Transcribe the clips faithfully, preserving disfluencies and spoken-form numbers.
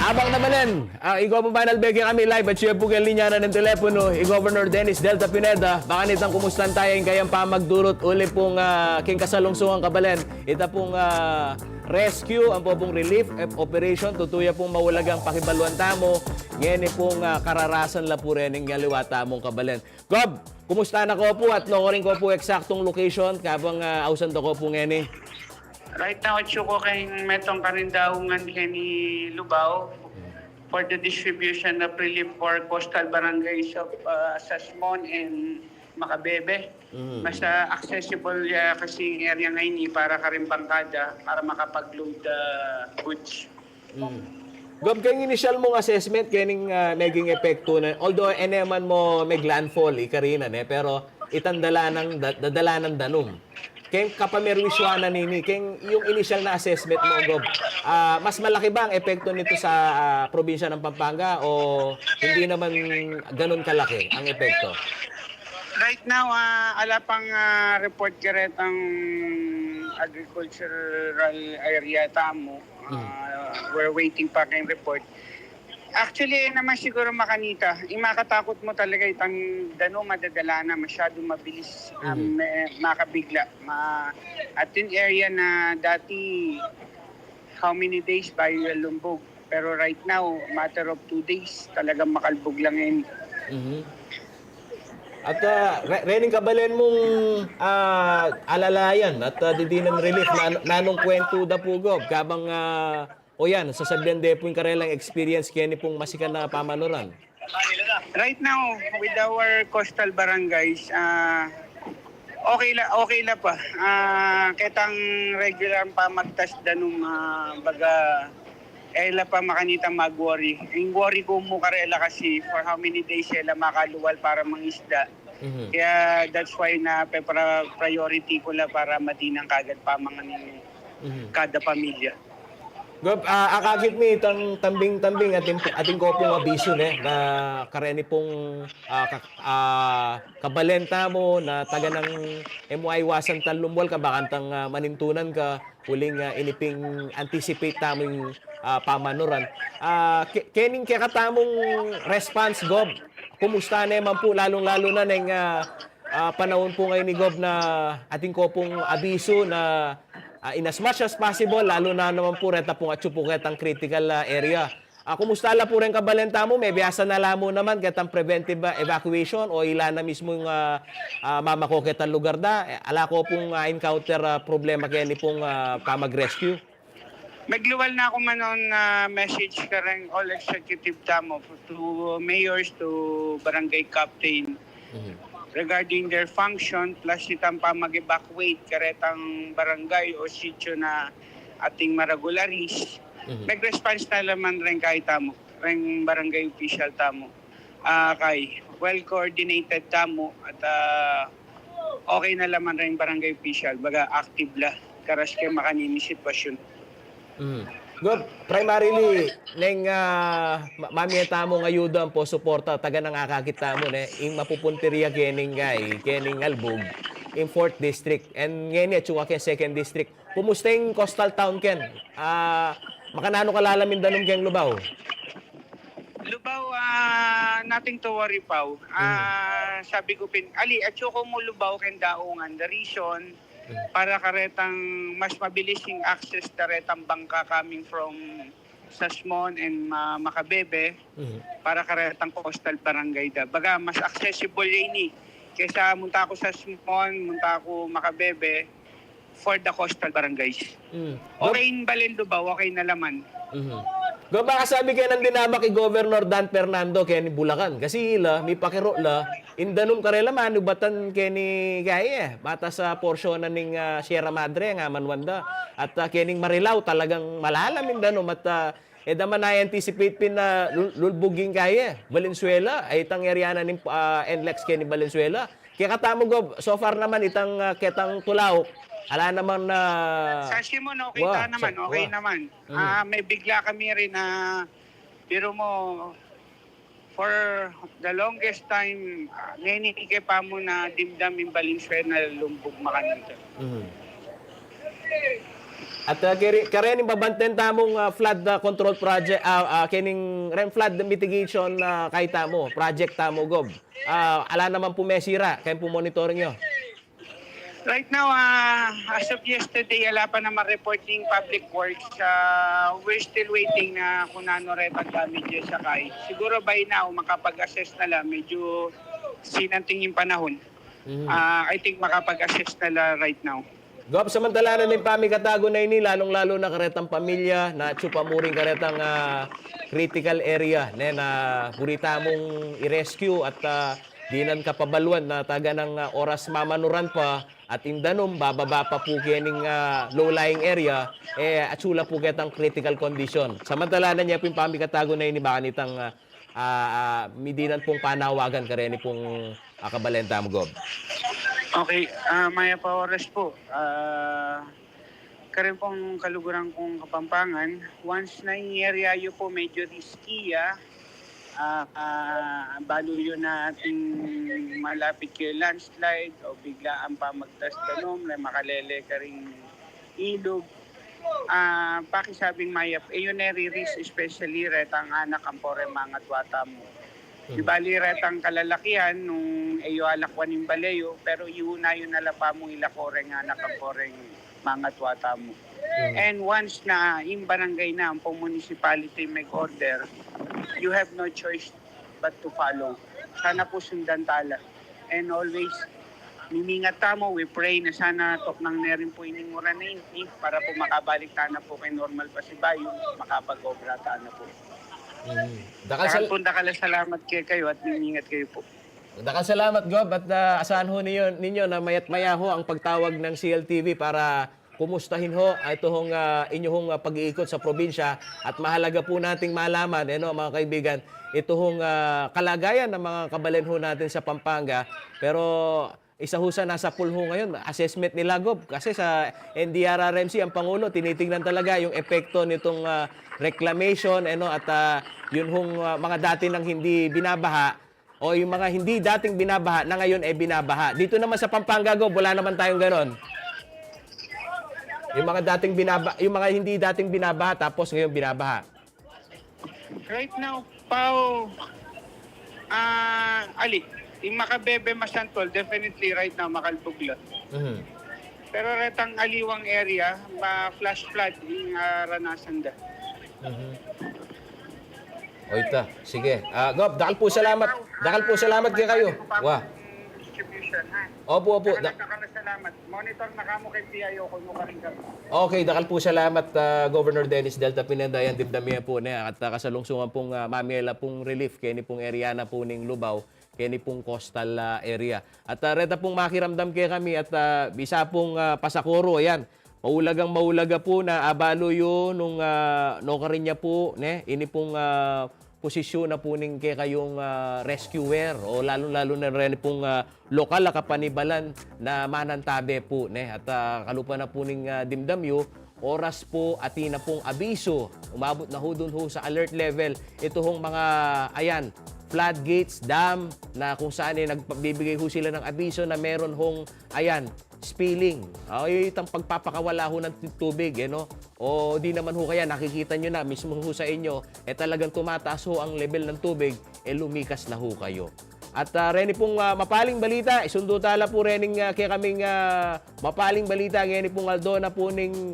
Abang na balen, ah, ikaw pung panalbe kekami live at siya pu keng linya na ning telepono, i Governor Dennis Delta Pineda, baka nitang kumustan taya ing kayang pamagdurut uli pung, ah, keng kasalungsungan kabalen. Ita pung, ah, rescue, ampo pung relief, eh, operation, tutu ya pung maulagang pakibaluan tamu, ngeni pung, ah, kararasan la pu rening aliwa tamung kabalen. Gob, kumusta na ko pu at nukarin ko pu eksaktung location, kabang, ah, ausan da ko pu ngeni? Right now, atsu ku keng metung karin daungan keni Lubao for the distribution of relief for coastal barangays of, uh, Sasmon and Macabebe. Mm. Mas, uh, accessible ya kasi area ngeni para karing bangkada para makapag-load, uh, goods. Mm. Gob, keng initial mung assessment, kening, ah, meging epektu na, although e ne man mu meglandfall, i karina, ne, pero itang dala nang, da-, dadala nang danum. Keng kapamerwisyuan na nini, keng yung initial na assessment mu, Gob, ah, mas malaki ba ang epekto nito sa, ah, probinsya ng Pampanga o hindi naman ganun kalaki ang epekto? Right now, ah, ala pang, ah, report karetang agricultural area tamu. Mm. Ah, we're waiting pa keng report. Actually, e naman siguru makanita. Ing makatakut mu talaga itang danum, madadala na, masyadung mabilis, ah, Mm. me-, makabigla. Ma-, at yung area na dati, how many days bayu ya lumbug. Pero right now, matter of two days, talagang makalbug lang yan. Mhm. At, ah, re-, rening kabalen mung, ah, alalayan at, ah, didinan relief, nan-, nanung kwentu da pu, Gob, kabang, ah, o yan, sasabian de pu ing karelang experience keni pung masikan a pamanuran? Right now, with our coastal barangays, ah, okay la, okay la pa. Ah, ketang regular pamagtas danum, ah, baga, e la pa makanitang mag-worry. Ing worry ku mu karela kasi for how many days e la makalual para mangisda. Mhm. Kaya that's why na pe-, pra-, priority ku la para madinan kagad pamangan ning Mhm. kada pamilya. Gob, ah, akakit mi itang tambing-tambing atin, atin ko pung abisu, ne, na kareni pung, ah, ka-, ah, kabalen tamu na taga nang e mu aiwasan tang lumwal ka, bakantang, ah, manintunan ka, uling, ah, ini ping anticipate tamu ing, ah, pamanuran. Ah, ke-, kening kekatamung response, Gob, kumusta ne man pu, lalung-lalu na neng, ah, ah, panaun pu ngeni, Gob, na atin ko pung abisu na, ah, in as much as possible, lalu na naman pu reta pung atsu pu ketang critical, ah, area. Ah, kumusta la pu reng kabalen tamu? Mebiasa na la mu naman ketang preventive, ah, evacuation o ila na mismung, ah, ah, mamako ketang lugar da? E, ala ko pung, ah, encounter, ah, problema keni pung, ah, pamag-rescue? Meglual na ku man nung, ah, message kareng all executive tamu, to mayors, to barangay captain, Mhm. regarding their function, plus itang pamag-evacuate karetang barangay o sitio na ating maragul a risk. Mhm. Nag-response na la man reng kaya tamu, reng barangay official tamu. Ah, kay, well coordinated tamu at, ah, okay na la man reng barangay official, baga active la, karas keng makanini sitwasyun. Mm. Gob, primarily, neng, ah, ma-, mamie tamung ayuda ampo suporta, taga nang akakit tamu, ne, ing mapupuntirya kening kay, kening albug, ing fourth district, and ngeni atsu ka keng second district. Kumusta ing coastal town, Ken? Ah, makananu kalalam ing danum keng Lubao? Lubao, ah, nothing to worry, Pau. Mm. Ah, sabi ku pin, ali, atsu ku mu Lubao keng daungan. The reason, Mm. para karetang mas mabilis ing access karetang bangka coming from Sasmon and Ma-, Macabebe, Mm. para karetang coastal barangay da. Baga, mas accessible ya ini. Kesa munta ku Sasmon, munta ku Macabebe, for the coastal barangays. Mm. Okay, ing balen Lubao, okay na la man. Mhm. Gob, baka sabi kaya nang dinamak i Governor Dan Fernando keni Bulacan. Kasi ila, mipakiro la, ing danum karela manubatan keni kaya, eh, bata sa porsyon na ning, ah, Sierra Madre, nga manuan da. At, ah, kening Marilao, talagang malalam ing danum at, ah, e da man na-anticipate pin na lul-, lulbug ing kaya, Valenzuela, ay itang area na ning, ah, NLEX keni Valenzuela. Kekatamu, Gob, so far naman itang, ah, ketang tulauk, ala naman na Sa Simon, okay wa, ta naman, sa, okay wa. naman. Mm. Ah, mebigla kami rin na, biro mo, for the longest time, ah, ngeni ke pa mu na dimdam ing Valenzuela lumbug makanita. Mm. At, ah, keri-, kareng babanten tamung, ah, flood, ah, control project, ah, ah, kening ren flood mitigation, ah, kaya tamu, project tamu, Gob. Ah, ala naman pung mesira, keng pung monitoring yu? Right now, ah, as of yesterday, ala pa naman report ning Public Works. Ah, we're still waiting na kung nanu retang damages sa kay. Siguro by now, makapag-assess na la. Medyo sinanting ing panahon. Mhm. Ah, I think makapag-assess na la right now. Gob, samantalanan ning pamikatagu na ini, lalung-lalu na karetang pamilya, na atsu pa mu rin karetang, ah, critical area, ne, na buri tamung i-rescue at, ah, dinan kapabaluan na taga nang, ah, oras mamanuran pa at ing danum, bababa pa pu kening, ah, low-lying area, e, atsu la pu ketang critical condition. Samantalanan ye pu ing pamikatagu na ini, baka nitang, ah, ah, ah, midinan pung panawagan kareni pung, ah, kabalen tamu, Gob. Okay, ah, mayap a oras po. Ah, kareng pung kaluguran kung Kapampangan, once na ing area yu po medyo risky ya, ah, ah, balu yu na atin malapit keng landslide o biglaan pang magtas danum, na makalele karing ilug. Ah, pakisabing mayap, e yu ne ri-risk, especially retang anak ampo reng mangatua tamu. Di bali retang kalalakian nung e yu alakwan ing bale yu, pero iuna yu na la pa mung ilako reng anak ampo reng mangatua tamu. And once na ing barangay na ampo municipality mag-order, you have no choice but to follow. Sana po sundan tala. And always, mimingat tamu, we pray na sana toknang ne rin po ining uran na ini para po makabalik tana po keng normal pasibayu, makapag-obra tana po. Mm. Dakal Dakal sal- pong dakal a salamat kekayu at mimingat kayu po. Dakal salamat, Gob, at, ah, asahan ho ninyo, ninyo na maya't maya ho ang pagtawag ng C L T V para kumustahin ho, ah, ito hong, ah, inyo hong, ah, pag-iikot sa probinsya. At mahalaga po nating malaman, eh, no, mga kaibigan, ito hong, ah, kalagayan ng mga kabalen ho natin sa Pampanga. Pero isa ho sa nasa pool ho ngayon, assessment nila, Gob. Kasi sa N D R R M C, ang Pangulo, tinitingnan talaga yung epekto nitong, ah, reclamation, eh, no, at, ah, yun hong, ah, mga dati nang hindi binabaha, o yung mga hindi dating binabaha na ngayon, eh, binabaha. Dito naman sa Pampanga, Gob, wala naman tayong ganon. Yung mga dating binaba-, yung mga hindi dating binabaha, tapos ngayon binabaha. Right now, Pao, ah, ali, yung makabebe masantol, definitely right now, makalbug la. Mhm. Pero retang aliwang area, ma-flash flood yung, ah, ranasan da. Mhm. O, ita. Sige. Ah, Gob, dakal pu salamat. Dakal pu salamat kekayu. Wa. Distribution, ha? Opu, opu. Dakal, da- dakal a salamat. Monitor na kami keng P I O kung ano ka rin kami. Okay, dakal pu salamat, ah, Governor Dennis Delta Pineda. Yan, dimdam ye pu, ne. At, ah, kasalungsungan pung, ah, mamie la pung relief keni pung area na pu ning Lubao, keni pung coastal, ah, area. At, ah, reta pung makiramdam kekami at, ah, bisa pung, ah, pasakuru, ayan. Maulagang maulaga pu na abalu yu nung, ah, nukarin ya pu, ne, ini pung, ah, posisyun na pu ning kekayung, ah, rescuer o lalung-lalu na reni pung, ah, lokal a kapanibalan na manantabe pu, ne. At, ah, kalupa na pu ning, ah, dimdam yu, oras pu, atin na pung abisu. Umabut na ho dun ho sa alert level. Ito hong mga, ayan, floodgates, dam, na kung saan, eh, nagbibigay ho sila ng abiso na meron hong, ayan, spilling. O, itang pagpapakawala ho ng tu-, tubig, eh, no? O di naman ho kaya, nakikita nyo na, mismo ho sa inyo, eh, talagang tumataas ho ang level ng tubig, eh, lumikas na ho kayo. At, ah, reni pung, ah, mapaling balita, isundu tala pu rening, ah, kekaming, ah, mapaling balita, ngeni pung aldo na pu ning,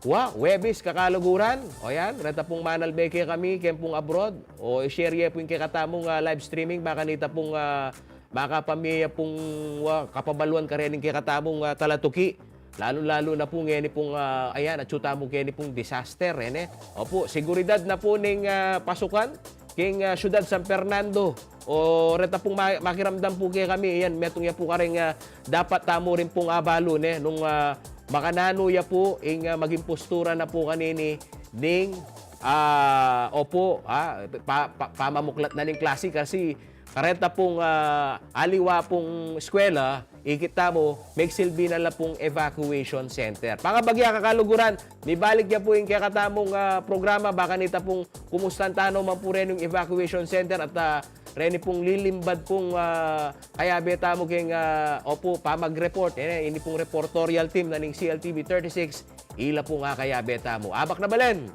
wa, Huwebes, kakaluguran. O yan, reta pung manalbe kekami, ken pung abroad. O, i-share ye pu ing kekatamung, ah, live streaming, baka nita pung, ah, makapamie ya pung, wa, kapabaluan karening kekatamung, ah, talatuki. Lalu-lalu na pu ngeni pung, ah, ayan, atsu tamu keni pung disaster, eh, ne? Opu, seguridad na pu ning, ah, pasukan, king, ah, siyudad San Fernando. O, reta pung ma-, makiramdam pu kekami, ayan, metung ya pu kareng, ah, dapat tamu rin pung abalu, ne? Nung, ah, makananu ya pu, ing, ah, maging postura na pu kanini, ning, ah, opu, ah, pa-, pa-, pamamuklat na ning klasi kasi kareta pung, ah, aliwa pung eskwela, ikit tamu, megsilbi na la pung evacuation center. Pangabagya kakaluguran, mibalik ya pu ing kekatamung, ah, programa, baka nita pung kumustan tana man pu reni ing evacuation center at, ah, reni pung lilimbad pung, ah, kayabe tamu keng, ah, opu, pamag-report. Yan, ini pung reportorial team na ning C L T V thirty-six, ila pung, ah, kayabe tamu. Abak na balen!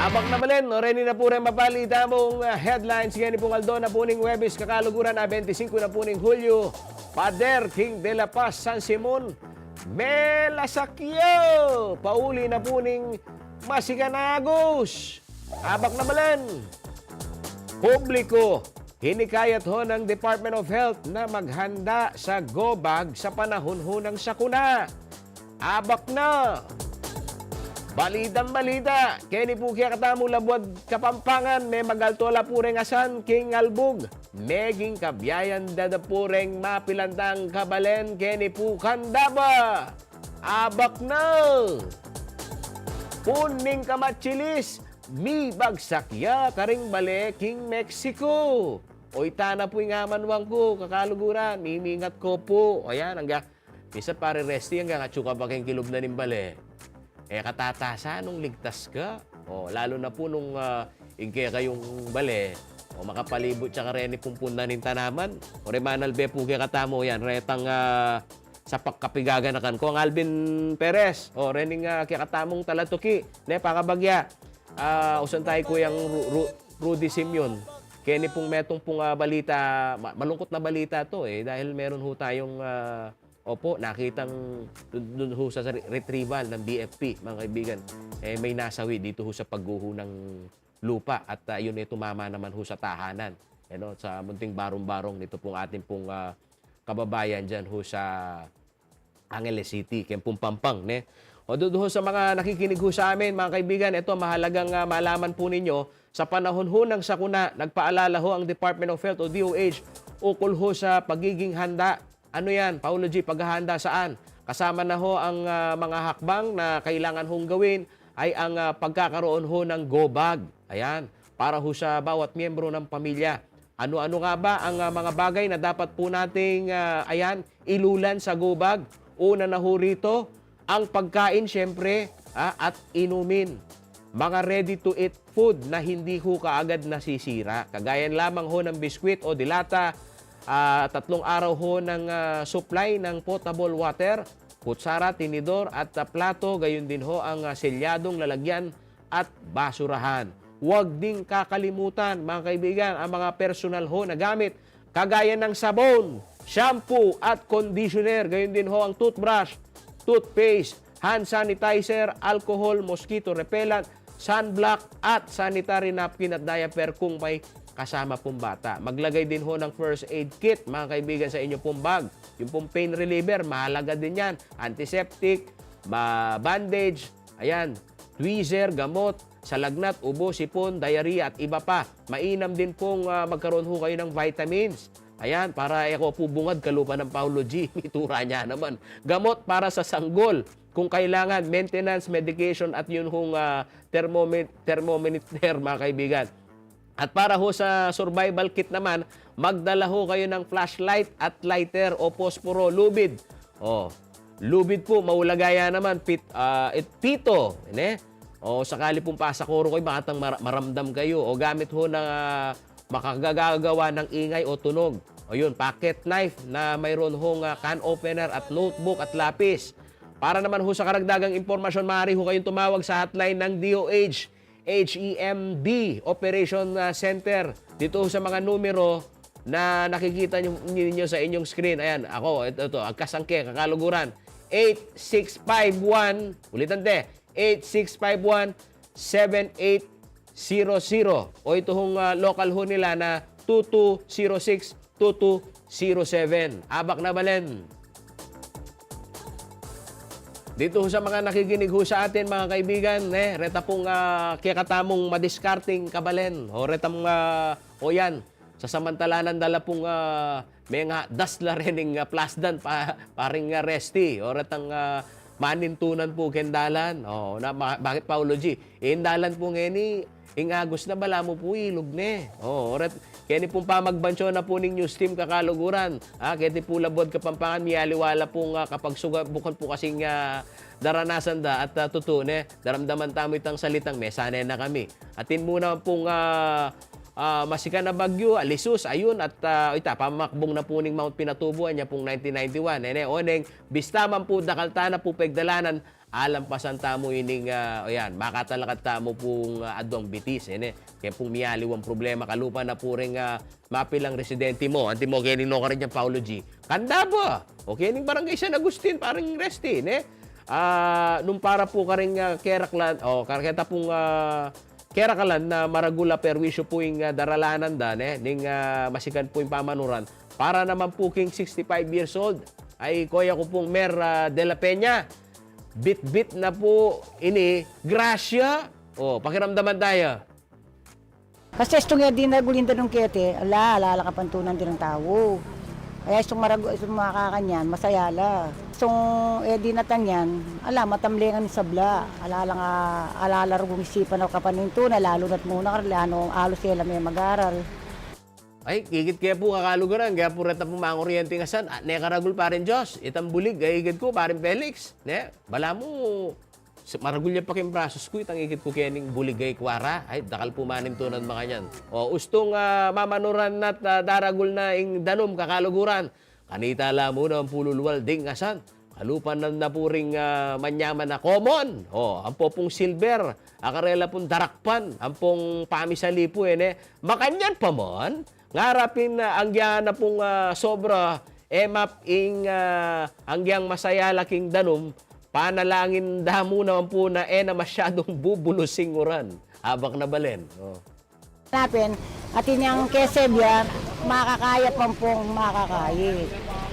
Abak na balen, o, reni na pu reng mabalita mung, ah, headlines ngeni pung aldo na pu ning Huwebes, kakaluguran, a bente singko na pu ning Hulyo. Pader king De La Paz, San Simon, melasakya! Pauli na pu ning masikan a agus. Abak na balen! Publiko, hinikayat ho ng Department of Health na maghanda sa go bag sa panahon ho ng sakuna. Abak na! Balitang balita, keni pu kekatamu labuad Kapampangan, memagalto la pu reng asan king albug. Meging kabiayan da da pu reng mapilandang kabalen keni pu Candaba. Abak na! Pun ning kamatsilis, mibagsak ya karing bale king Mexico. O, ita na pu ing amanwang ku, kakaluguran, mimingat ko pu. O yan, angga, minsan Pare Resty, angga atsu ka pa keng kilub na ning bale, e ka tatasa nung ligtas ka. O, lalu na pu nung, ah, ing kekayung bale, o, makapalibut ya kareni pung punnan ning tanaman. O, remanalbe pu kekatamu yan, retang, ah, sa pagkapigaganakan kong Alvin Perez. O, rening, ah, kekatamung talatuki, ne, pakabagya. Ah, usan tayu Kuyang Ru-, Ru-, Rudy Simeon. Keni pung metung pung, ah, balita, ma-, malungkot na balita to, e, dahil meron ho tayung, ah, opo, nakitang dun, dun ho sa re-, retrieval ng B F P, mga kaibigan. E, may nasawi dito ho sa pagguho ng lupa at, ah, yun, e, tumama naman ho sa tahanan, e, no, sa munting barong-barong nito pung atin pung, ah, kababayan diyan ho sa Angeles City, keng Pampanga, ne? O, dun ho sa mga nakikinig ho sa amin, mga kaibigan, eto, mahalagang, ah, malaman po ninyo, sa panahon ho ng sakuna, nagpaalala ho ang Department of Health o D O H ukol ho sa pagiging handa. Ano yan, Paolo G, paghahanda saan? Kasama na ho ang, ah, mga hakbang na kailangan hong gawin ay ang, ah, pagkakaroon ho ng go bag. Ayan, para ho sa bawat miyembro ng pamilya. Ano-ano nga ba ang, ah, mga bagay na dapat po nating, ah, ayan, ilulan sa go bag? Una na ho rito, ang pagkain, siyempre, ah, at inumin. Mga ready-to-eat food na hindi ho kaagad nasisira. Kagaya lamang ho ng biskwit o dilata, ah, tatlong araw ho ng, ah, supply ng potable water, kutsara, tinidor at, ah, plato, gayon din ho ang, ah, selyadong lalagyan at basurahan. Huwag ding kakalimutan, mga kaibigan, ang mga personal ho na gamit, kagaya ng sabon, shampoo at conditioner, gayon din ho ang toothbrush, toothpaste, hand sanitizer, alcohol, mosquito repellent, sunblock at sanitary napkin at diaper kung may kasama pong bata. Maglagay din ho ng first aid kit, mga kaibigan, sa inyo pong bag. Yung pong pain reliever, mahalaga din yan. Antiseptic, ma-, bandage, ayan, tweezer, gamot sa lagnat, ubo, sipon, diarrhea at iba pa. Mainam din pong, ah, magkaroon ho kayo ng vitamins. Ayan, para e ko pu bungad, kalupa nang Paolo G, mitura ne naman. Gamot para sa sanggol, kung kailangan, maintenance, medication, at yun hong, ah, thermomet-, thermometer, mga kaibigan. At para ho sa survival kit naman, magdala ho kayo ng flashlight at lighter o posporo, lubid. O, lubid po, maulaga ya naman, pit-, ah, it-, pito, ne? O sakali pong pasakuro kayo, baka tang mar-, maramdam kayo. O gamit ho na, ah, makagagawa ng ingay o tunog. O yun, pocket knife na mayroon hong, ah, can opener at notebook at lapis. Para naman ho sa karagdagang impormasyon, maaari ho kayong tumawag sa hotline ng D O H, H E M D Operation, ah, Center. Dito ho sa mga numero na nakikita nyo, ninyo sa inyong screen. Ayan, ako, ito, ito, agkas ang ke, kakaluguran. Eight six five one, ulitan te, eight six five one, seven eight zero zero. O ito hong, ah, local ho nila na two two zero six, two two zero seven. Abak na balen. Dito ho sa mga nakikinig ho sa atin, mga kaibigan, ne, reta pong, ah, kekatamung madiskarting kabalen. O retang, ah, o yan, sasamantalanan da la pung, ah, mengadas la rening, ah, plasdan pa, paring, ah, Resty. O retang, ah, manintunan pu keng dalan. O, na, ma-, bakit, Paolo G? E, ing dalan pu ngeni, ing Agus na balamu pu ilug ne. O, ret-, keni pung pamagbancho na pu ning news team, kakaluguran. Ah, keti pu Labuad Kapampangan, miyaliwa la pung, ah, kapagsuga, bukun pu kasing, ah, daranasan da at, ah, tutu ne, daramdaman tamu itang salitang mesane na kami. Atin mu naman pung, ah, ah, masikan a bagyu, a, Jesus, ayun, at, ah, ita, pamakbung na pu ning Mount Pinatubo, anya pung nineteen ninety-one. Nene, oneng, bista man pu, dakal ta na pu pegdalanan, alampasan tamu ining, ah, o yan, makatalakad tamu pung, ah, aduang bitis, nene. Kaya pung miyaliwang problema, kalupa na pu ring, ah, mapilang residente mu, anti mu, keni no karin yang Paolo G. Candaba, o keni ning Barangay San Agustin, paring Resty, ne? Ah, nung para pu karing, ah, keraklan, o, karaketa pung, ah, kerakalan na maragul a perwisyu pu ing, ah, daralanan da, ne? Ning, ah, masikan pu ing pamanuran. Para naman pu king sixty-five years old, ay koya ku pung Mer, ah, de la Peña, bitbit na pu ini, grasya. O, pakiramdaman taya. Kasi istung e dina gulinda nung keti, ala, ala la kapantunan ding tau. Kaya istung maragu-, istung makakanyan, masaya la. Istung e dina tanyan, ala, matamlengan ing sabla. Ala la nga, ala la rugung isipan a kapanintun, lalu na't muna karela, ano, alus e la me mag-aral. Ay, ikit ke pu, kakaluguran, kaya pu reta pu mangoriente ing asan, a, ne karagul, paring Jos, itang bulig, ay ikit ku, paring Felix, ne, balamu, s-, maragul ya pa king brasus ku, itang ikit ku kening bulig a ikwara, ay, dakal pu manintunan makanyan. O, ustung, ah, mamanuran na't, ah, daragul na ing danum, kakaluguran. Kanita la mu naman pu lulual ding asan. Kalupa na, na pu ring, ah, manyaman a komon. O, ampo pung silver, a karela pung darakpan, ampong pamisali pu, e ne. Makanyan pa man, ngara pin, ah, anggiang na pung, ah, sobra, e map ing, ah, anggiang masaya la king danum, panalangin da mu naman pu na e na masyadung bubulus ing uran. Abak na balen. O. Napin, atin yang kesebya, makakaya pa pung makakaya.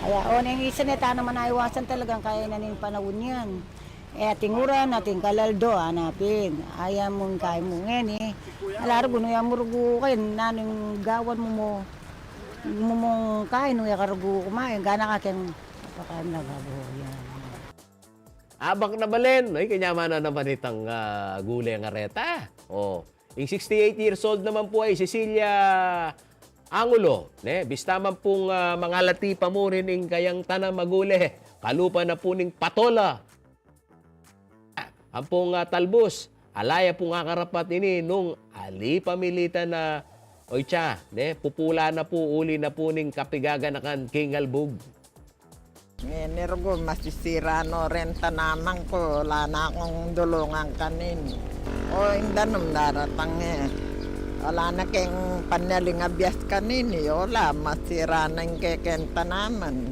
Kaya, o, neng isa ne, ta naman aiwasan talagang kaya na ning panaun yan. E, ating uran, ating kalaldo, anapin. Aya mung kaya mu ngeni. Ala, rugu nu ya mu rugu kayu, nanung gawan mu mu, mu mung kayu nu ya karugu kumain, gana ka keng pakain na gabo yan. Abak na balen, ay, kanyamanan naman itang, ah, gule nga reta. O, ing sixty-eight years old naman pu ay Cecilia Angulo, ne? Bista man pung, ah, mangalati pa mu rin ing kayang tanam a gule, kalupa na pu ning patola. Ampong, ah, talbus, ala ya pung akarapat ini nung ali pamilitan na, oy, tsa, ne? Pupula na pu, uli na pu ning kapigaganakan king albug. Ngeni rugu, masisira no ring tanaman ku, ala na kung dulungan kanini. O, ing danum daratang e. Ala na keng panyaling abias kanini, o, ala, masira na ing kekeng tanaman.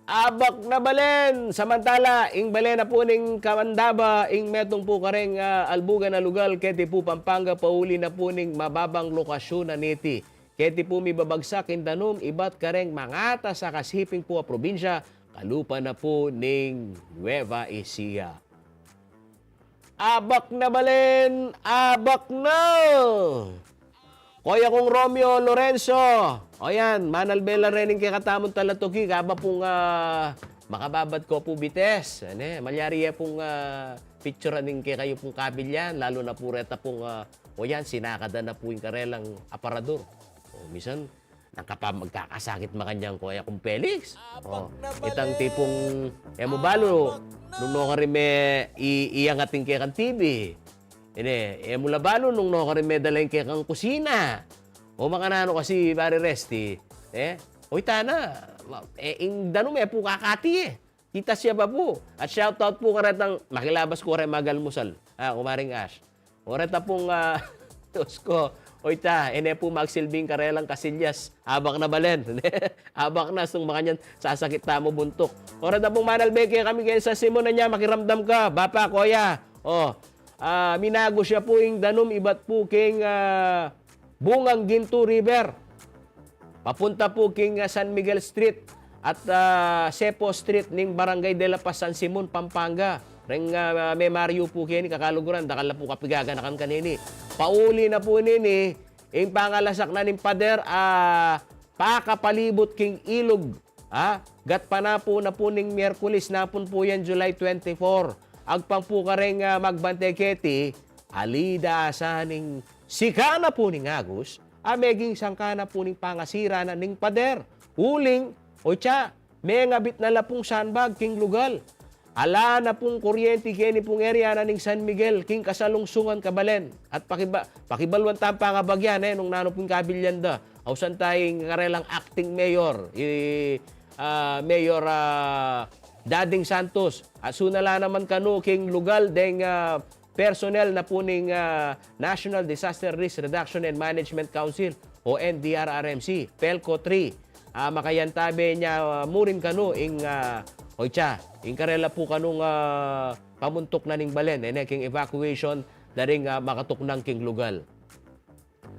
Abak na balen! Samantala, ing balen na pu ning Candaba, ing metung pu kareng, ah, albugan a lugal, keti pu Pampanga, pauli na pu ning mababang lokasyon na niti. Keti pu mibabagsak ing danum ibat kareng mangatas a kasiping pu a probinsya, kalupa na pu ning Nueva Ecija. Abak na balen, abak na! Koya kung Romeo Lorenzo, O yan, manalbe la rin ing kekatamung talatuki, kaba pung, ah, makababat ko pu bites, ane, malyari ya pung, ah, picturan ing kekayu pung kabilyan, lalu na pu reta pung, ah, o yan, sinakad na pu ing karelang aparador. O, misan, nang kapa magkakasakit makanyan ko, e, Kung Felix. O, itang tipung, e mu balu, nung no karin me i-, iyangat ing kekang T V. Ine, e mu la balu nung no karin me dala ing kekang kusina. O makananu kasi, Pare Resty, e? O ita na, ma-, e, ing danum e pu kakati, e. Titas ya pa pu. At shoutout pu karetang, makilabas ku kareng mag-almusal. A, Kumaring Ash. O reta pung, a, Diyos ko. O ita, e ne pu magsilbing karelang kasilyas. Abak na balen. Abak na, sung makanyan, sasakit tamu buntuk. O reta pung manalbe kekami keng San Simon, anya, makiramdam ka. Bapa, koya. O, a, minagus ya pu ing danum ibat pu keng, a, Bungang Ginto River. Papunta pu king, ah, San Miguel Street at, ah, Sepo Street ning Barangay de la Paz, San Simon, Pampanga. Reng, ah, memaryu pu keni kakaluguran, dakal na pu kapigaganakan kanini. Pauli na pu nini, ing pangalasak na ning pader, ah, pakapalibut king ilug. Ah, gatpa na pu na pu ning Miyerkules, napun pu yan, July twenty-four. Agpang pu kareng, ah, magbante keti, ali da sa ning sika na pu ning agus, a meging sangka na pu ning pangasira na ning pader. Uling, o tsa, mengabit na la pung sandbag king lugal. Ala na pung kuryenti keni pung area na ning San Miguel, king kasalungsungan kabalen. At pakiba-, pakibaluan tang pangabagyan, e, nung nanu pung kabilyan da. Ausan taya ing karelang acting mayor, i, a, Mayor, a, Dading Santos. At sunala naman kanu king lugal deng, a, personnel na pu ning, ah, National Disaster Risk Reduction and Management Council o N D R R M C, PELCO three. Ah, makayantabe ne, ah, murin kanu ing, ah, o tsa, ing karela pu kanung, ah, pamuntuk na ning balen, e ne, king evacuation da ring, ah, makatuknang king lugal.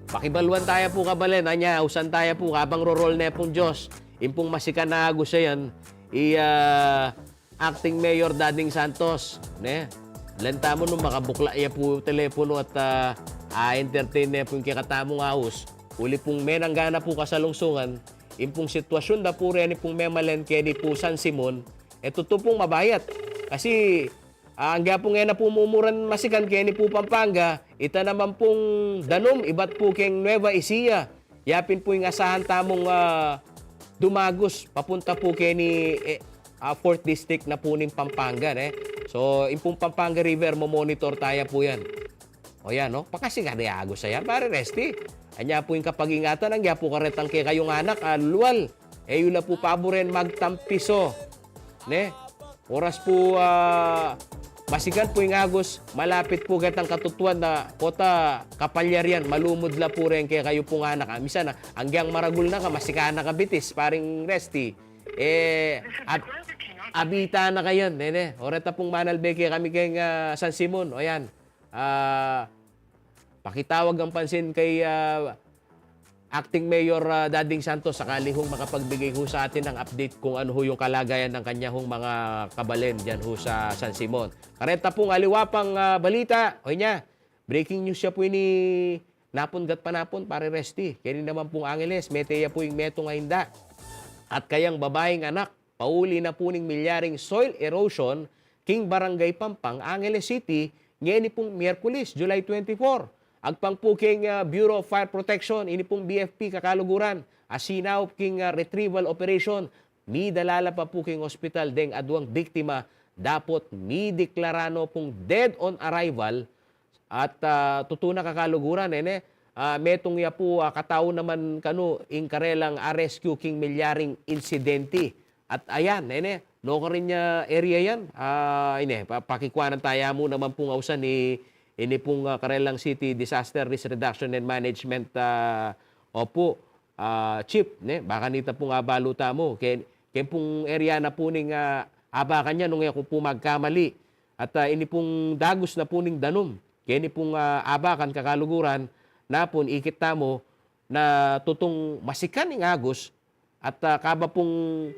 Pakibaluan taya pu kabalen, anya, ausan taya pu, kabang rorol ne pung Dios, ing pung masikan a agus a yan, i, ah, Acting Mayor Dading Santos, ne? Lenta mu nung makabukla ya pu telepono at, ah, a-entertain ne pu ing kekatamung aus. Uli pung menanggana pu kasalungsungan, ing pung sitwasyun da pu reni pung memalen keni pu San Simon, e tutu pung mabayat. Kasi, ah, angga pung e na pu mumuran masikan keni pu Pampanga, ita naman pung danum, ibat pu keng Nueva Ecija. Ya pin pu ing asahan tamung, ah, dumagus, papunta pu keni, e, ah, fourth District na pu ning Pampanga, ne? So, ing pung Pampanga River, mo-monitor taya pu yan. O yan, no? Pakasikan ne agus a yan, Pare Resty. Anya pu ing kapag-ingatan, angga pu karetang kekayung anak, ah, lulwal. E yu la pu paburen magtampiso. Ne? Oras pu, ah, masikan pu ing agus, malapit pu ketang katutuan na kota kapalyarian, malumud la pu reng kekayu pung anak. Ah, misan, ah, anggang maragul na ka, masikan na ka bitis, Paring Resty. E, ab-, abita na ka yan, ne, ne? O reta pung manalbe kekami keng, ah, San Simon, o yan. Ah, pakitawag ang pansin kay, ah, Acting Mayor, ah, Dading Santos, sakali hong makapagbigay ho sa atin ng update kung ano ho yung kalagayan ng kanya hong mga kabalen dyan ho sa San Simon. Kareta pung aliwa pang, ah, balita, o nya, breaking news ya pu ini, napun gatpanapun, Pare Resty. Keni naman pung Angeles, mete ya pu ing metung a inda at kayang babaing anak, pauli na pu ning milyaring soil erosion king Barangay Pampang, Angeles City, ngeni pung Miyerkules, July twenty-four. Agpang pu keng, ah, Bureau of Fire Protection, ini pung B F P kakaluguran, a sinaup king, ah, retrieval operation, midala la pa pu king ospital deng aduang biktima, dapot mideklara no pung dead on arrival, at, ah, tutu na kakaluguran, e ne, ah, metung ya pu, ah, katau naman kanu ing karelang a-rescue king milyaring insidente. At ayan, e ne, nukarin ya area yan, ah, ine, pa-, pakikuanan taya mu naman pung ausan i, ini pung, ah, karelang City Disaster Risk Reduction and Management, ah, opu, ah, Chief, ne, baka nita pung abalu tamu, ken, ken pung area na pu ning, ah, abakan ya nung e ku pu magkamali. At, ah, ini pung dagus na pu ning danum, keni pung, ah, abakan kakaluguran, napun ikit tamu na tutung masikan ing agus, at, ah, kaba pung,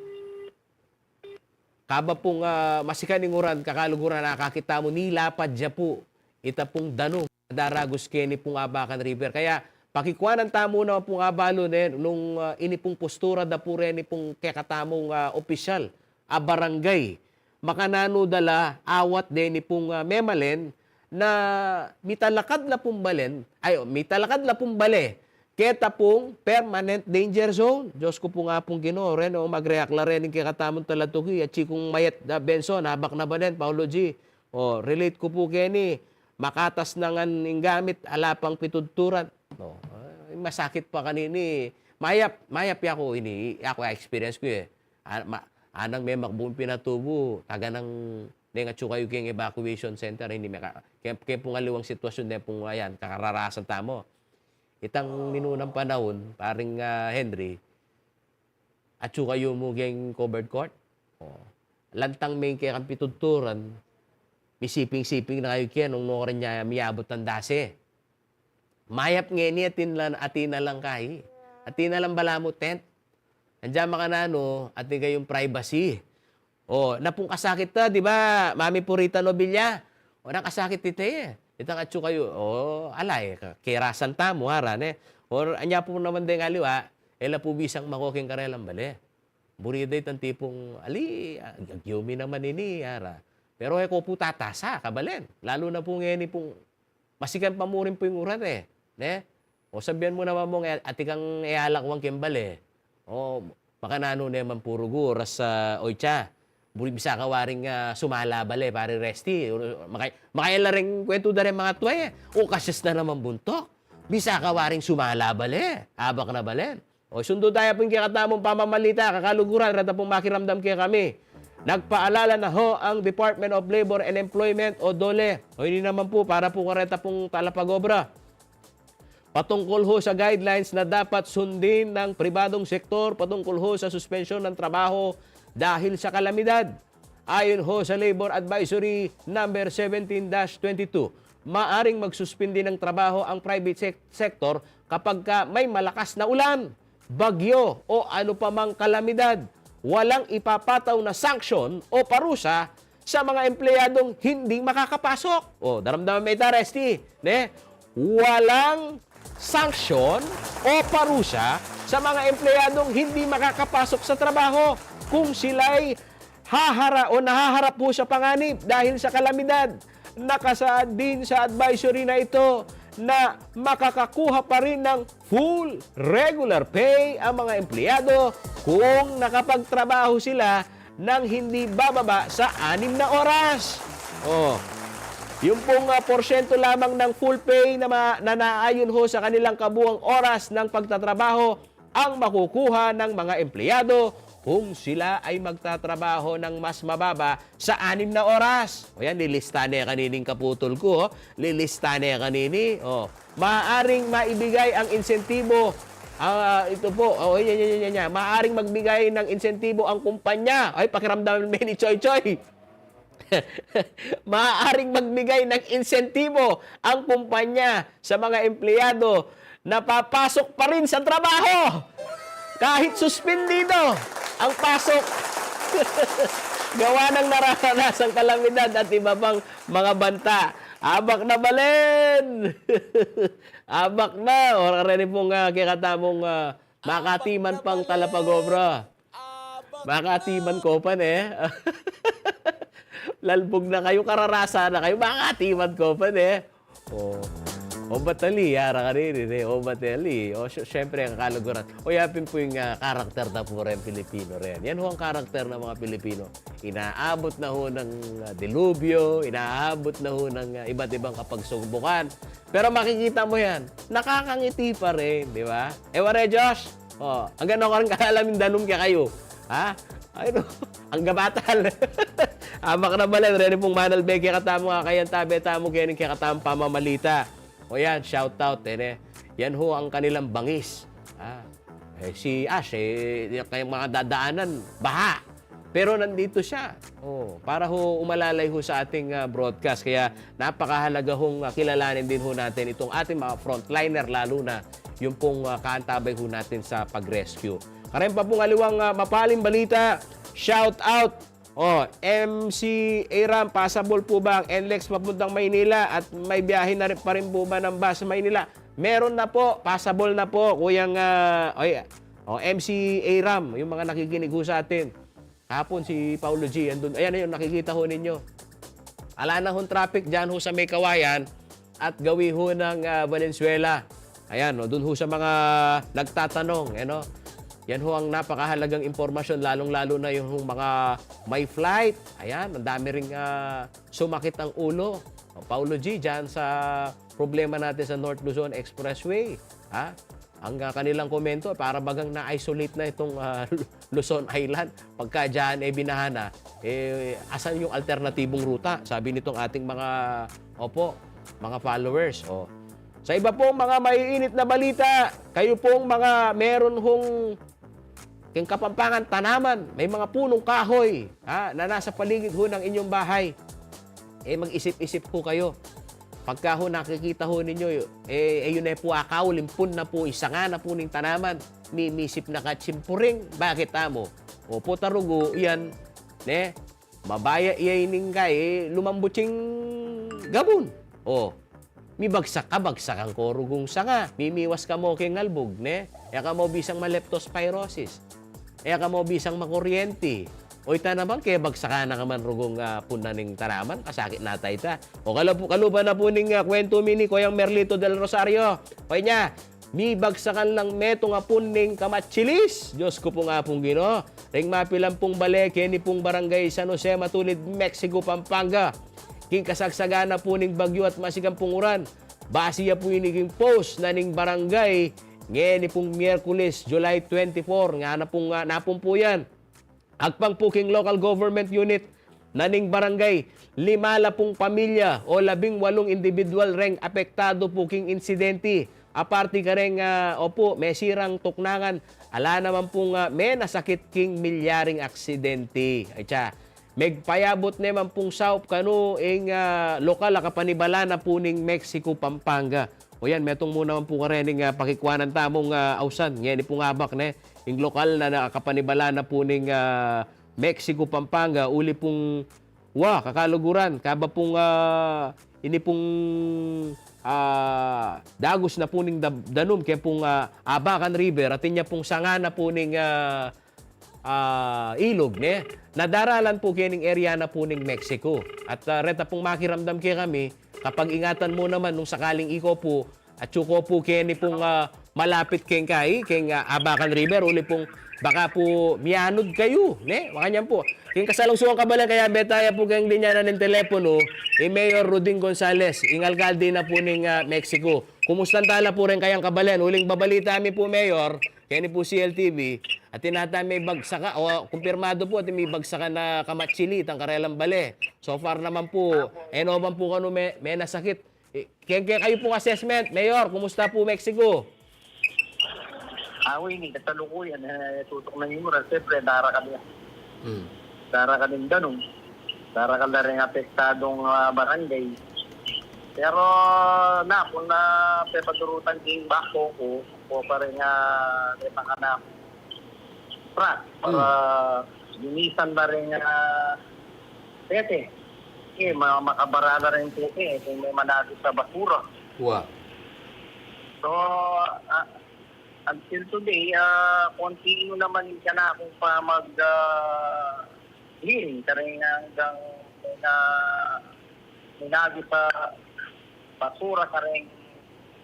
kaba pung, ah, masikan ing uran kakaluguran, akakit tamu nilapad ya pu ita pung danum a daragus keni pung abakan river. Kaya, Pakikuanan tamu naman pung abalu ne, nung, ah, ini pung postura da pu reni pung kekatamung, ah, opisyal a barangay. Makananu da la awat deni pung, ah, memalen na mitalakad la pung balen, ay, mitalakad la pung bale keta pung permanent danger zone. Diyos ku pung Apung Ginu, reni, o, magreak la reni ing kekatamung talatuki, atsi kung mayat, ah, Benson, abak na balen, Paulo G. O, relate ku pu keni, makatas na ngan ing gamit, ala pang pitudturan. No, ay, masakit pa kanini. Mayap, mayap yaku ini, yaku experience ku e. A-, ma-, anang memakbung pinatubu, taga nang, neng atsu kayu keng evacuation center, ini meka-, keng, keng pung aliwang sitwasyun ne pung ayan, kakararasan tamu. Itang minunang panaun, paring, ah, Henry, atsu kayu mu keng covered court. O. Lantang meng kekang pitudturan, misiping-siping na kayu keni nung nukarin ya miabut ang dase. Mayap ngeni atin la, atin na lang kayi. Atin na lang balamu tent. Andiyan makananu, atin kayung privacy. O, na pung kasakit ta, di ba, Mami Purita Nobilia? O, nakasakit ita e. Itang atsu kayu, o, ala e, ka-, kerasan tamu, ara, ne? O, anya pu naman deng aliwa, e la pu bisang mako keng karelang bale. Buri da itang tipung, ali, ag-, agyumi naman ini, ara. Pero e ko pu tatasa, kabalen. Lalu na pu ngeni pung masikan pa mu rin pu ing uran e, ne? O, sabian mu naman mung, e, atin kang e alakwang keng bale. O, makananu ne man pu rugu, oras, ah, oitsa. Buri bisa ka waring, ah, sumala bale, pare Resty. O, maka-, makayala ring kwentu da ring mga tuwa e. O, kasyas na naman buntuk. Bisa ka waring sumala bale, abak na balen. O, sundu taya pu ing kekatamung pamamalita, kakaluguran, reta pung makiramdam kekami. Nagpaalala na ho ang Department of Labor and Employment o DOLE. O, ini naman pu, para pu kareta pung talapag-obra. Patungkol ho sa guidelines na dapat sundin ng pribadong sektor patungkol ho sa suspensyon ng trabaho dahil sa kalamidad. Ayon ho sa Labor Advisory Number seventeen dash twenty-two, maaring magsuspindi ng trabaho ang private sec-, sector kapag ka may malakas na ulan, bagyo o ano pa mang kalamidad. Walang ipapataw na sanksyon o parusa sa mga empleyadong hindi makakapasok. O, daramdaman me ita, Resty, ne? Walang sanksyon o parusa sa mga empleyadong hindi makakapasok sa trabaho kung sila'y hahara-, o nahaharap po sa panganib dahil sa kalamidad. Nakasaad din sa advisory na ito na makakakuha pa rin ng full regular pay ang mga empleyado kung nakapagtrabaho sila nang hindi bababa sa anim na oras. O, yung pong, ah, porsyento lamang ng full pay na ma-, na naayon ho sa kanilang kabuang oras ng pagtatrabaho ang makukuha ng mga empleyado kung sila ay magtatrabaho ng mas mababa sa anim na oras. O yan, lilista ne kanini ing kaputol ku, o. Lilista ne kanini, o. Maaaring maibigay ang insentibo, ah, ito po, o, yan, yan, yan, yan, yan. Maaaring magbigay ng insentibo ang kumpanya. Ay, pakiramdaman me ni Choy Choy. Maaaring magbigay ng insentibo ang kumpanya sa mga empleyado na papasok pa rin sa trabaho kahit suspendido ang pasok gawa ng nararanasang kalamidad at iba pang mga banta. Abak na balen! Abak na! O, reni pung, ah, kekatamung, ah, makatiman pang talapag-obra. Makatiman ko pa ne. Lalbug na kayu, kararasa na kayu, makatiman ko pa ne. O. O, batali, ara kanini, ne? O, batali. O, sy-, syempre, ang kaluguran. O, yapin po yung, ah, karakter na po rin Pilipino rin. Yan ho ang karakter ng mga Pilipino. Inaabot na ho ng, ah, dilubyo, inaabot na ho ng, ah, iba't ibang kapagsugbukan. Pero makikita mo yan, nakakangiti pa rin, di ba? E wari, Josh? O, anggang ako rin kalalam yung danum kaya kayo. Ha? Ay, no. Ang gabatal. Abak na balen, reni pung manalbe kekatamu, kakayan tabe tamu, keni kekatamung pamamalita. O yan, shout out, e, ne? Yan ho ang kanilang bangis. Ah, e, si Ash, e, yung kayang mga dadaanan, baha. Pero nandito siya. O, para ho umalalay ho sa ating, ah, broadcast. Kaya napakahalaga hong, ah, kilalanin din ho natin itong ating mga frontliner, lalo na yung pong, ah, kaantabay ho natin sa pag-rescue. Karin pa pong aliwang, ah, mapaling balita, shout out. O, M C Aram, pasabol po ba ang NLEX papuntang Maynila at may biyahe na rin pa rin po ba ng bus sa Maynila? Meron na po, passable na po, Kuyang, ah, oy, o, M C Aram, yung mga nakikinig ho sa atin. Kahapon si Paulo G, andun, ayan na yun, nakikita ho ninyo. Ala na hong traffic dyan ho sa may Kawayan at gawi ho ng, ah, Valenzuela. Ayan, no, dun ho sa mga nagtatanong, eh, no? Yan ho ang napakahalagang impormasyon, lalong-lalo na yung mga may flight. Ayan, ang dami ring, ah, sumakit ang ulo. O, Paulo G, dyan sa problema natin sa North Luzon Expressway. Ha? Ang, ah, kanilang komento, para bagang na-isolate na itong, ah, Luzon Island. Pagka dyan, eh, binaha na, eh, asan yung alternatibong ruta? Sabi nitong ating mga, opo, mga followers. O. Sa iba pong mga maiinit na balita, kayo pong mga meron hong king Kapampangan tanaman, may mga punong kahoy, ha, na nasa paligid ho ng inyong bahay, eh, mag-isip-isip ho kayo. Pagka ho nakikita ho ninyo, eh, eh, yun na po, akawul, impun na po, isanga na po ning tanaman, mimisip na katsimpuring, bakit amo? Opo, tarugu, yan, ne? Mabaya iya ining kay, eh, lumambut ing gabun. O, mibagsak ka, bagsakan ko rugung sanga. Mimiwas ka mo king albug, ne? E ka mo bisang ma-leptospirosis. E ka mo bisang makuryenti. O ita naman, kaya bagsakan na ka man rugung, ah, punan ning tanaman, kasakit na ta ita. O kalu-, kaluban na po ning, ah, kwentu mi ni Kuyang Merlito del Rosario. O inya, mibagsakan lang metung a pun ning kamatsilis. Diyos ko pung Apung Ginu. Ring mapilan pung bale, keni pung Barangay San Jose Matulid, Mexico, Pampanga. King kasagsagan na po ning bagyu at masigang pung uran. Basi ya po ini king post na ning barangay. Ngeni pung Miyerkules, July twenty-four. Nga na pung, ah, napun po yan. Agpang po king local government unit na ning barangay, lima la pung pamilya o labing walung individual reng apektado po king insidente. Aparte kareng, ah, opo, mesirang tuknangan, ala naman pung, ah, menasakit king milyaring aksidente. Ay, tsa, megpayabut naman pung saup kanu ing, ah, lokal a kapanibala na po ning Mexico, Pampanga. O yan, metung mu naman po karening, ah, pakikwanan tamung, ah, ausan. Ngeni pung abak ne, ing lokal na, na kapanibala na po ning, ah, Mexico, Pampanga, uli pung, wa, kakaluguran, kaba pung, ah, ini pung, ah, dagus na po ning dab-, danum, kaya pung, ah, Abacan River, atin ya pung sanga na po ning, ah, ah, ilug, ne? Nadaralan po kening area na po ning Mexico. At, ah, reta pong makiramdam ke kami, kapag-ingatan mu naman nung sakaling iko po, at yuko po keni pung, ah, malapit keng kai, keng, ah, Abacan River, uli pung baka po miyanud kayu, ne? Makanyan po. Keng kasalungsuang kabalen, kaya betaya po keng linya na ning telepono, i Mayor Ruding Gonzales, ing alkalde na po ning, ah, Mexico. Kumustan tala po rin kayang kabalen? Uling babalita mi po, Mayor, keni po C L T V, atin ata mibagsakan, o kumpirmado po, atin mibagsakan a kamatsili itang karelang bale. So far naman po, e no man po kanu me-, menasakit. E, ke-, ke-, kayu pung assessment, Mayor, kumusta po Mexico? Awi ni, kasalukuyan, e, tutuk na ing uran, siyempre, darakal ya. Hmm. Darakal ing danum. Darakal na ring apektadung, a, barangay. Pero, na, kung na, pepadurutan king bako ku, ku pa rin, a, may mga na, pra, para linisan na rin, a, pete. Eh, ma-, makabara na rin pete, eh, kung may managis sa basura. Wa. So, a, until today, a, continue naman siya na kung pa mag, a, clearing, karing hanggang na, minagi sa basura karing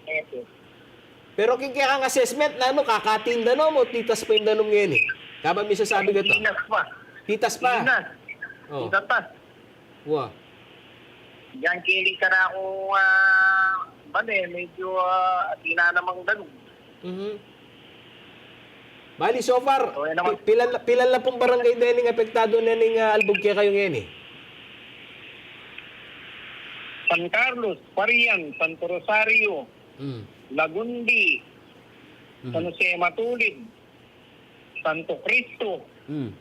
ito. Pero king kekang assessment, nanu, kakatin danum o titas pa ing danum ngeni? Kaba misasabi ka to? Titas pa. Titas pa? Titas. O. Titas pa. Wa. Diyan kili ka na ako, a, bale, medyo, a, atin na namang danum. Mhm. Bali, so far, so, yan naman. Pi-, pilan, pilan na pung barangay dening apektado na ning, a, albug kekayu ngeni? San Carlos, Parian, Santo Rosario, mm, Lagundi, mm, San Jose Matulid, Santo Cristo. Mm.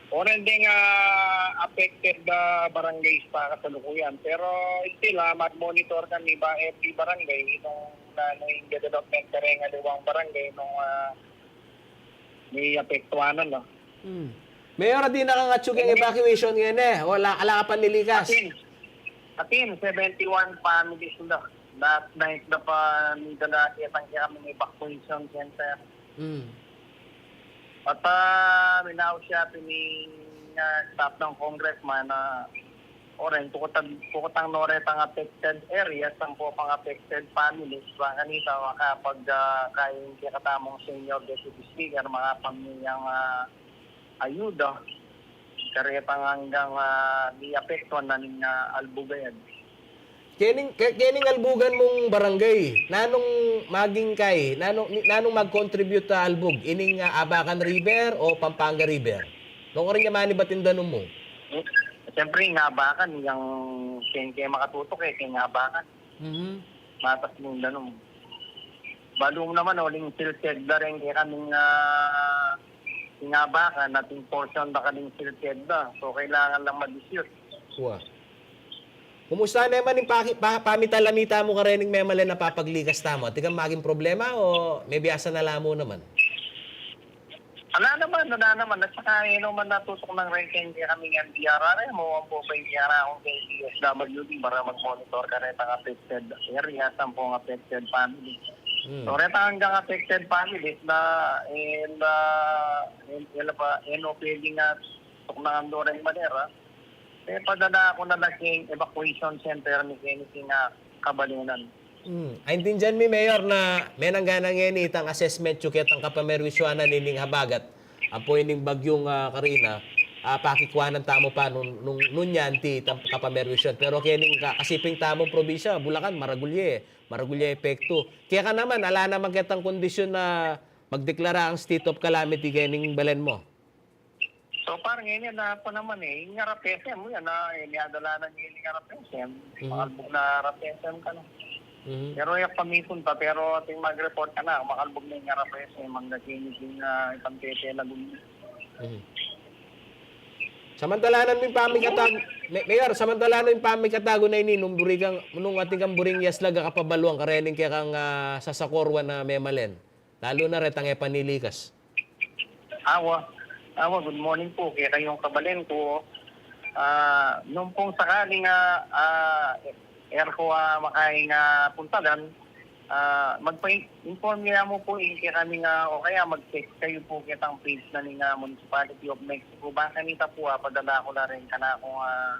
Unan deng, a, affected, a, barangays pa kasalukuyan. Pero still, a, mag-monitor kami ba every barangay nung, a, nung development kareng aliwang barangay nung, a, may apektuanan, no? Mm. Mayor, atin na kang atsu keng evacuation ngeni, e? Wala, ala ka panlilikas? Atin. Atin, seventy-one families na. Last night na pa, nidala ketang kekami king evacuation center. Mm. At, ah, minaus ya pin ing, ah, staff ng congressman na, o rin, kukutang, kukutang no retang affected areas, ampo pang affected families, ba kanita makapag, ah, kain kekatamung senior deputy speaker, makapamiyang, ah, ayuda karetang anggang, ah, miapektuan na ning, ah, albugan. Kening, ke-, kening albugan mung barangay, nanung maging kay, nanung, ni-, nanung mag-contribute a albug? Ining, ah, Abacan River o Pampanga River? Nung karin ya manibat ing danum mu? Siyempre, ing Abacan, yang, keng, keng makatutok e, ing Abacan. Mhm. Matas ning danum. Balu mu naman, uling silted da rin kekaming, ah, ing Abacan, atin portion da karing silted da. So, kailangan lang ma-dispute. Wa. Kumusta naman ing paki-, pa-, pamitalamita mu kareng memalen a papaglikas tamu? Atin kang maging problema o mebiasa na la mu naman? Ala naman, ala naman. At saka, e no man natutok nang rengkeng kekami ning D R R M o ampo pa ing D R R M keng D S W D para mag-monitor karetang affected areas, ampo affected families. Hmm. So, retang anggang affected families na, e, ah, e, e, pa, e no pwedeng, ah, tuknangan do reng manera, e, padala ku na la keng evacuation center mi keni king, ah, kabalenan. Hmm. Aintindian mi, Mayor, na menang gana ngeni itang assessment yu ketang kapamerwisyonan ining habagat ampo ining bagyung, ah, Karina, ah, pakikuanan tamu pa nun, nung, nung yan ti itang kapamerwisyon. Pero kening ka-, kasiping tamung probinsya, Bulacan, maragul ya e. Maragul ya epektu. Keka naman, ala naman ketang kondisyon na magdeklara kang state of calamity kening balen mu? So far, ngeni, ala pa naman e. Ing harap S M, yan, ah, e, miadalanan ngeni ing harap S M. Mhm. Makalbug na harap S M kanu. Mhm. Pero yak pamisunta, pero atin mag-report kanaku, makalbug na ing harap S M, anggang keni king, ah, itang Pete Lagoon. Mhm. Samantalanan mu ing pamikatagu, Me-, Mayor, samantalanan mu ing pamikatagu na ini, nung buri kang, nung atin kang buring yaslag a kapabaluan karening kekang, ah, sasakorwan a memalen. Lalu na retang e panilikas. Awa. Awa, good morning po kekayung kabalen ku. Ah, nung pung sakaling, ah, ah, e ku, ah, makaing, ah, puntalan, ah, magpa-inform ya mu po ing kekami, ah, o kaya mag-text kayu po ketang page na ning, ah, Municipality of Mexico. Ba kanita po, ah, padala ku la rin kanakung, ah,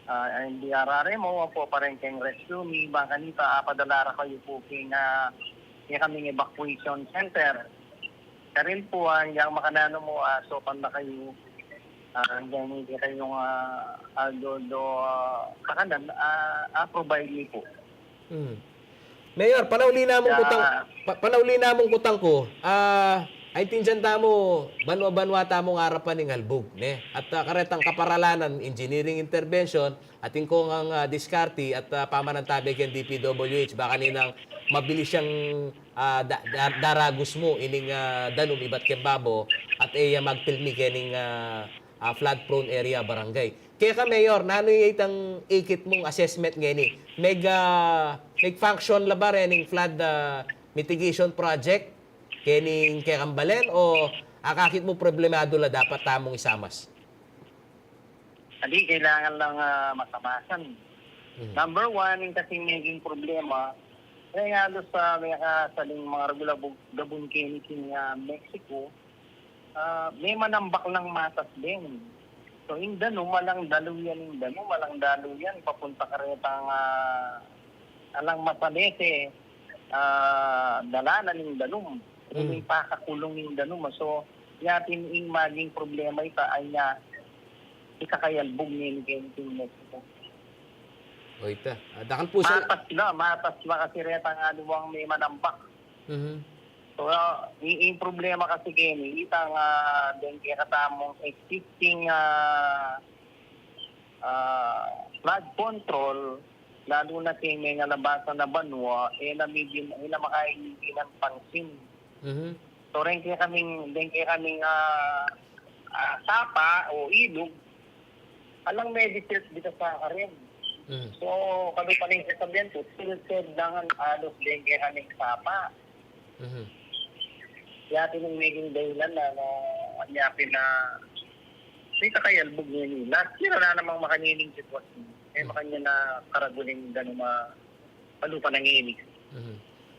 ah, M D R R M o ampo pa rin keng rescue mi, ba kanita, ah, padala ra kayu po keng, ah, kekaming evacuation center. Karin po, ah, yang makananu mu, ah, saupan na kayu, ah, yang kekayung, ah, ah, do, do, ah, kakanan, ah, ah, provide mi po. Hmm. Mayor, panauli namung kutang, pa-, panauli namung kutang ku, ah, aintindian tamu, banua-banua tamung arapan ing albug, ne? At, ah, karetang kaparalanan, engineering intervention, atin kong, ah, diskarte at, ah, pamanantabe keng D P W H, ba kaninang mabilis yang, ah, da-, da-, daragus mu ining, ah, danum ibat keng babo at e ya magpilmi kening, ah, ah, flood prone area barangay. Keka, Mayor, nanu ya itang ikit mung assessment ngeni? Meg, ah, meg-function la ba rening flood, ah, mitigation project kening kekang balen o akakit mu problemadu la dapat tamung isamas? Adi, kailangan lang, ah, masamasan. Hmm. Number one, ing kasing meging problema, kaya nga halos, ah, mekasaling mga ragul a gabun keni king, ah, Mexico, ah, memanambak lang matas din. So, ing danum, alang dalu yan, ing danum, alang dalu yan, papunta karetang, ah, alang masalese, ah, dalanan ing danum. Mm. Ing pakakulung ing danum. So, yatin ing maging problema ita, anya, ikakayalbug nini keni king Mexico. O ita. Ah, dakal pu sa matas la, matas la kasi retang aliwang memanambak. Mhm. So, ah, i-, ing problema kasi keni, itang, ah, deng kekatamung existing, ah, ah, flood control, lalu na king mengalabasan a banua, e na mi din, e na makaibigay ng pansin. Mhm. So, reng kekaming, reng kekaming, ah, ah, sapa o ilug, alang medisilted dita sa karin. Mhm. So, kami pa rin sasabihan ko, silted lang ang alos din kekaming sapa. Mhm. Yati nung naging dahilan na, na, anya pin na, may kakayalbug ngeni. Last year, ala namang makanining sitwasyon. May makanya na karaguling danum a Palupa na ngeni. Mhm.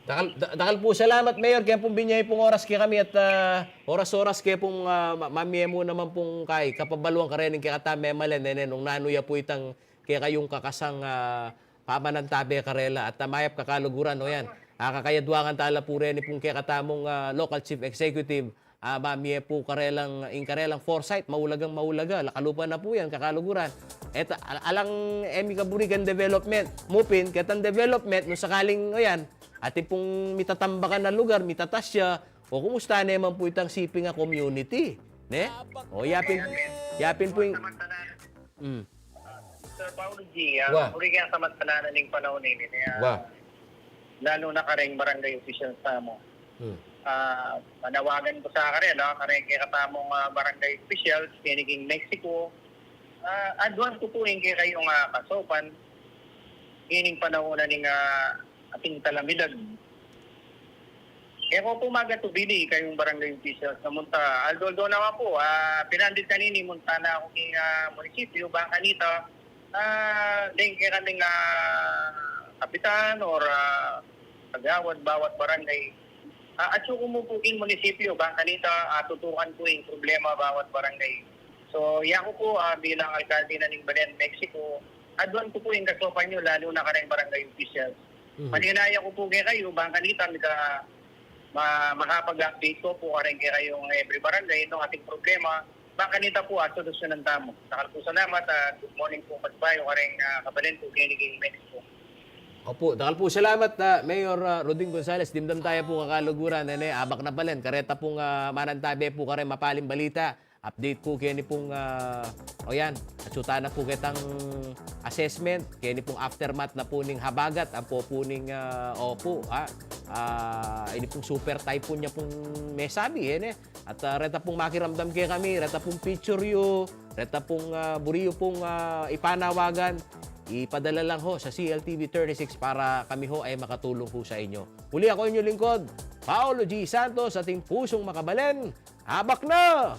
Dakal, da- dakal pu salamat, Mayor, kaya pung binie pung oras kekami at ah, oras-oras kaya pung ah, ma- mamie mu naman pung kay kapabaluan karening kekatamung memalen, nene, nung nanu ya pu itang kekayung kakasang ah, pamanantabe karela at ah, mayap kakaluguran, o yan. Ah, kakayaduangan tala pu reni pung kekatamung ah, local chief executive, ah, mamie pu karelang, ing karelang foresight, maulagang maulaga, lakalupa na pu yan, kakaluguran. Eta, al- alang e mi kaburi keng development, mu pin, ketang development, nung sakaling, o yan, atin pung mitatambakan a lugar, mitatas ya, o kumusta ne man pu itang siping a community, ne? O, yapin, yapin pu ing, mm. Sir Paolo G, ah, Wa. Uri kaya sa matananan ning panahon ini, ah, Wa. Lalo na kareng barangay officials tamu. Hmm. Ah, panawagan ku sa karela, kareng kekatamung ah, barangay officials, keni king Mexico, ah, aduan ku pu ing kekayung ah, kasopan, kening panahon na ning ah, ating kalamidad. E ku pu magatubili kayung barangay officials na munta, although, although naman pu, ah, pinandit kanini munta na aku king ah, munisipyu, bang kanita, ah, deng kekaming ah, kapitan or ah, kagawad bawat barangay. Ah, atsu ku mu pu king munisipyu, bang kanita, ah, tutukan ku ing problema bawat barangay. So, yaku pu, ah, bilang alkalde na ning Belen, Mexico, aduan ku pu ing kasopan yu, lalo na kareng barangay officials. Mhm. Paninaya ku pu kekayu, bang kanita, mika, ma, makapag-update ku pu kareng kekayung every barangay nung ating problema, bang kanita pu, ah, solusyonan tamu. Dakal pu salamat, ah, good morning pu, Patbayo, kareng ah, kabalen ku keni king Mexico. Opu, dakal pu salamat, ah, Mayor ah, Roding Gonzales, dimdam taya pu kakaluguran, nene, abak na palen, kareta pung ah, manantabe pu kareng mapaling balita. Update pu keni pung, ah, o yan, atsu tana pu ketang assessment, keni pung aftermath na pu ning habagat, ampo pu ning, ah, opu, ha? Ah, ini pung super typhoon ya pung mesabi, e, ne? At ah, reta pung makiramdam kekami, reta pung picture yu, reta pung ah, buri yu pung ah, ipanawagan, ipadala lang ho sa C L T V thirty-six para kami ho ay makatulong ho sa inyo. Muli, ako inyong lingkod, Paolo G Santos, ating pusung makabalen, abak na!